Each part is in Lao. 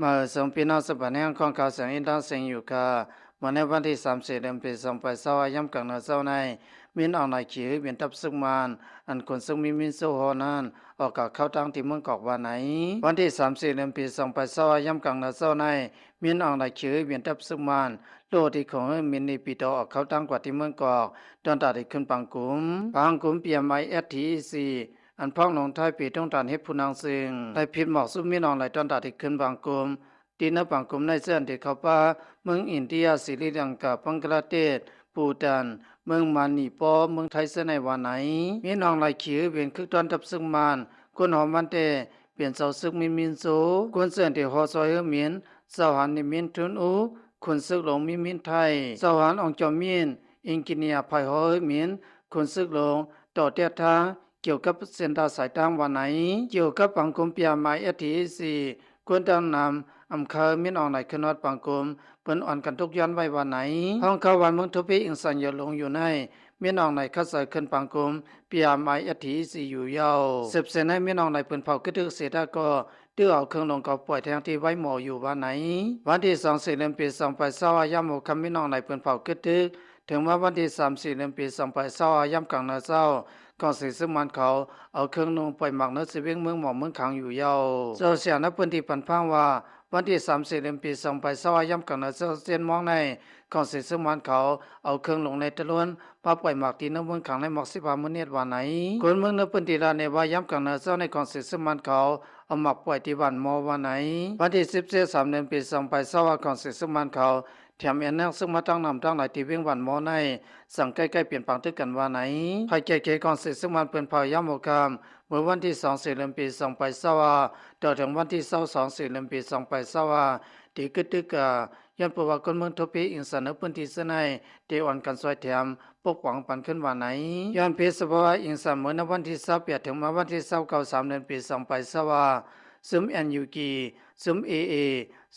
ມາເຊີນພີ່ນ້ອງສະບັນແຫ່ງຂອງຂ່າວສຽງອິນທັງເສັງຢູ່ຄ່າ. ເມື່ອໃນວັນທີສາມສິບ ເດືອນພະຈິກ ສອງພັນຊາວຫ້າ ຍາມກາງນານເຊົ້າໃນ ມິນອອງໄລຍ໌ ຂີ່ເຮືອບິນທັບເສິກມານ ອັນຂົນເສິກມິນມິນໂຊຮໍນັ້ນ ອອກກາເຂົ້າທາງທີ່ເມືອງກອກວ່າໃນ. ວັນທີສາມສິບ ເດືອນພະຈິກ ສອງພັນຊາວຫ້າ ຍາມກາງນານເຊົ້າໃນ ມິນອອງໄລຍ໌ ຂີ່ເຮືອບິນທັບເສິກມານ ໂລດທີ່ຂອງເຮືອບິນນີປີໂຕ ອອກເຂົ້າທາງກວ່າທີ່ເມືອງກອກ ຕອນຕາທີ່ຂຶ້ນບາງກຸມ. ບາງກຸມ ພີເອັມໄອ ເອສທີອີຊີ ອັນພອກໜອງໄທເປຕົງຕານເຮັດຜູ້ນາງເຊິ່ງ ໄດ້ຜິດໝອກຊຸມມິນອອງໄລຍ໌ ຕອນຕາທີ່ຂຶ້ນບາງກຸມ ທີ່ເໜືອບາງກຸມໃນເຊິ່ງທີ່ເຂົ້າປ່າ ເມືອງອິນເດຍ, ສີລິລັງກາ, ບັງກະລາເທດ, ພູຕານ, ເມືອງມານີປໍ, ເມືອງໄທເຊິ່ງໃນວ່າໃນ. ມິນອອງໄລຍ໌ ຂີ່ເຮືອບິນຄືກຕ້ອນທັບເສິກມານ ຄົນຮອງມັນແຕ່ເປັນເຈົ້າເສິກມິນມິນໂຊ, ຄົນເຊິ່ງທີ່ຮໍຊ່ອຍເຮືອບິນ ເຈົ້າຫານນິມິນທຸນອູ ຂຸນເສິກຫຼວງມິນມິນໄທ, ເຈົ້າຫານອອງຈອມມິນ ເອນຈິເນຍ ຝ່າຍຫໍເຮືອບິນ ຂຸນເສິກຫຼວງ ຕໍ່ແຕດທາງ ກ່ຽວກັບເສັ້ນທາງສາຍທາງວ່າໃນ. ກ່ຽວກັບບາງກຸມ ພີເອັມໄອ ເອສທີອີຊີ ຄົນຕາງນຳ ອຳຄາຍມິນອອງໄລຍ໌ ຂຶ້ນຮອດບາງກຸມ ເພິ່ນອ່ອນກັນທຸກຍ້ອນໄວ້ວ່າໃນ. ຫ້ອງຂ່າວບ້ານເມືອງໂທເພ ອິງສັນຢາຫຼົງຢູ່ໃນ ມິນອອງໄລຍ໌ ຄັດສອນຂຶ້ນບາງກຸມ ພີເອັມໄອ ເອສທີອີຊີ ຢູ່ເຍົາ. ສືບເສຍໃນມິນອອງໄລຍ໌ ເພິ່ນເຝົ້າກຶດທຶກເສດຕະກໍ ຖືເອົາເຄື່ອງລົງເຂົ້າປ່ອຍແທງທີ່ໄວໝໍຢູ່ວ່າໃນ. ວັນທີສອງສິບ ເດືອນພະຈິກ ສອງພັນຊາວຫ້າ ຍາມຫົວຄ່ຳ ມິນອອງໄລຍ໌ ເພິ່ນເຝົ້າກຶດທຶກ ເຖິງມາວັນທີສາມສິບ ເດືອນພະຈິກ ສອງພັນຊາວຫ້າ ຍາມກາງນານເຊົ້າ ກອງເສນເສິກມານເຂົາ ເອົາເຄື່ອງລົງປ່ອຍໝາກໃນເຊເວັງເມືອງໝໍ້ ເມືອງຄາງຢູ່ເຍົາ. ເຈົ້າສຽງໃນພື້ນທີ່ປັນຟັງວ່າ ວັນທີສາມສິບ ເດືອນພະຈິກ ສອງພັນຊາວຫ້າ ຍາມກາງນານເຊົ້າ ເຈັດໂມງໃນ ກອງເສນເສິກມານເຂົາ ເອົາເຄື່ອງລົງໃນຕະຫຼວນ ມາປ່ອຍໝາກທີ່ເໜືອເມືອງຄາງໃນໝາກສິບຫ້າມິນິດວ່າໃນ. ຄົນເມືອງໃນພື້ນທີ່ລາວແນວ່າ ຍາມກາງນານເຊົ້າໃນ ກອງເສນເສິກມານເຂົາ ເອົາໝາກປ່ອຍທີ່ບ້ານໝໍວ່າໃນ. ວັນທີສິບເຈັດ ສາມ ເດືອນພະຈິກ ສອງພັນຊາວຫ້າ ກອງເສນເສິກມານເຂົາ ແຖມແອນນັກເສິກມາຕັ້ງນ້ຳຕັ້ງຫຼາຍທີ່ວຽງບ້ານໝໍໃນ ສັງໃກ້ໆເປັນປາງຕຶກກັນວ່າໃນ. ພາກແກ້ເຂດກອງເສນເສິກມານເພິ່ນເຝົ້າຍາມຫົວຄ່ຳ ເມື່ອວັນທີສອງສິບ ເດືອນພະຈິກ ສອງພັນຊາວຫ້າ ຕໍ່ເຖິງວັນທີຊາວສອງ ສິບ ເດືອນພະຈິກ ສອງພັນຊາວຫ້າ ທີ່ກຶດຕຶກກະ ຍ້ອນເພາະວ່າຄົນເມືອງໂທເພ ອິງສັນໃນພື້ນທີ່ເຊິ່ງໃນ ໄດ້ອ່ອນກັນຊ່ອຍແຖມ ປົກປ້ອງປັນຂຶ້ນວ່າໃນ. ຍ້ອນພິດສະພາວະອິງສັນ ເມື່ອໃນວັນທີຊາວແປດ ເຖິງມາວັນທີຊາວເກົ້າ ສາມ ເດືອນພະຈິກ ສອງພັນຊາວຫ້າ ຊຸມ ເອັນຢູຈີ ຊຸມ ເອເອ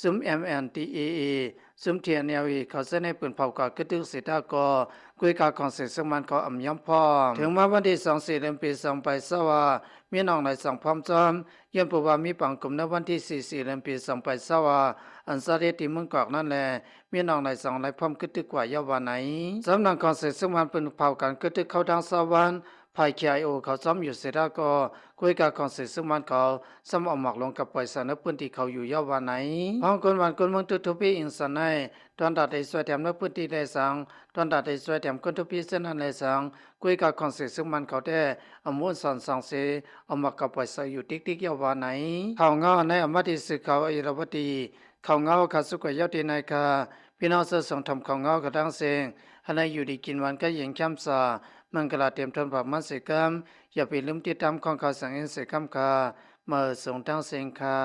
ຊຸມ ເອັມເອັນທີເອເອ ຊຸມ ທີເອັນແອລເອ ເຂົາເຊິ່ງໃນເພິ່ນເຝົ້າກາກຶດຕຶກເສດຕະກໍ ກຸຍກາຂອງເສນເສິກມານເຂົາອຳຍອມພ້ອມ. ເຖິງມາວັນທີສອງ ສິບ ເດືອນພະຈິກ ສອງພັນຊາວຫ້າ ມິນອອງໄລຍ໌ ສັ່ງພ້ອມຊ້ອມ ຍ້ອນເພາະວ່າມີບາງກຸ່ມໃນວັນທີສີ່ ສິບ ເດືອນພະຈິກ ສອງພັນຊາວຫ້າ ອັນສະເດັດທີ່ເມືອງກອກນັ້ນແລ ມີນອງນາຍສອງນາຍພ້ອມກຶດຕຶກກວ່າເຍົາວ່າໃນ. ສຳນັກຂອງເສນເສິກມັນເປັນເຜົ່າການກຶດຕຶກເຂົ້າທາງຊາວບ້ານ ຝ່າຍ ເຄໄອໂອ ເຂົາຊ້ອມຢູ່ເສດຕາກໍ ກຸຍກາຂອງເສນເສິກມັນເຂົາຊ້ຳເອົາໝາກລົງກັບປ່ອຍໃສ່ໃນພື້ນທີ່ເຂົາຢູ່ເຍົາວ່າໃນ. ຂອງຄົນບ້ານຄົນເມືອງທຸກໆປີອິງສັນໃນ ຕອນຕາໄດ້ຊ່ວຍແຖມໃນພື້ນທີ່ແລສັງ ຕອນຕາໄດ້ຊ່ວຍແຖມຄົນທຸກປີເຊັ່ນນັ້ນແລສັງ ກຸຍກາຂອງເສນເສິກມັນເຂົາແຕ່ອຳວຸນສອນສັງເສ ເອົາໝາກກັບປ່ອຍໃສ່ຢູ່ຕິກໆເຍົາວ່າໃນ. ຂ່າວເງົາໃນອຳມາຕິສື່ຂ່າວໄອລາວະຕີ ຂ່າວເງົາຂ້າສຸກກວ່າເຍົາທີ່ໃນຄ່າ ພີ່ນ້ອງເຊີນຊົມທຳຂ່າວເງົາກະທັງເສັງ ໃຫ້ໄດ້ຢູ່ດີກິນຫວານກະເຢັນແຄມສາ ມັງກະລາເຕັມທົນພາກມັນເສກຳ ຢ່າໄປລືມຕິດຕາມຂອງຂ່າວສາງເອັນເສກຳຄ່າ ມາເຊີນຊົມທັງເສັງຄ່າ.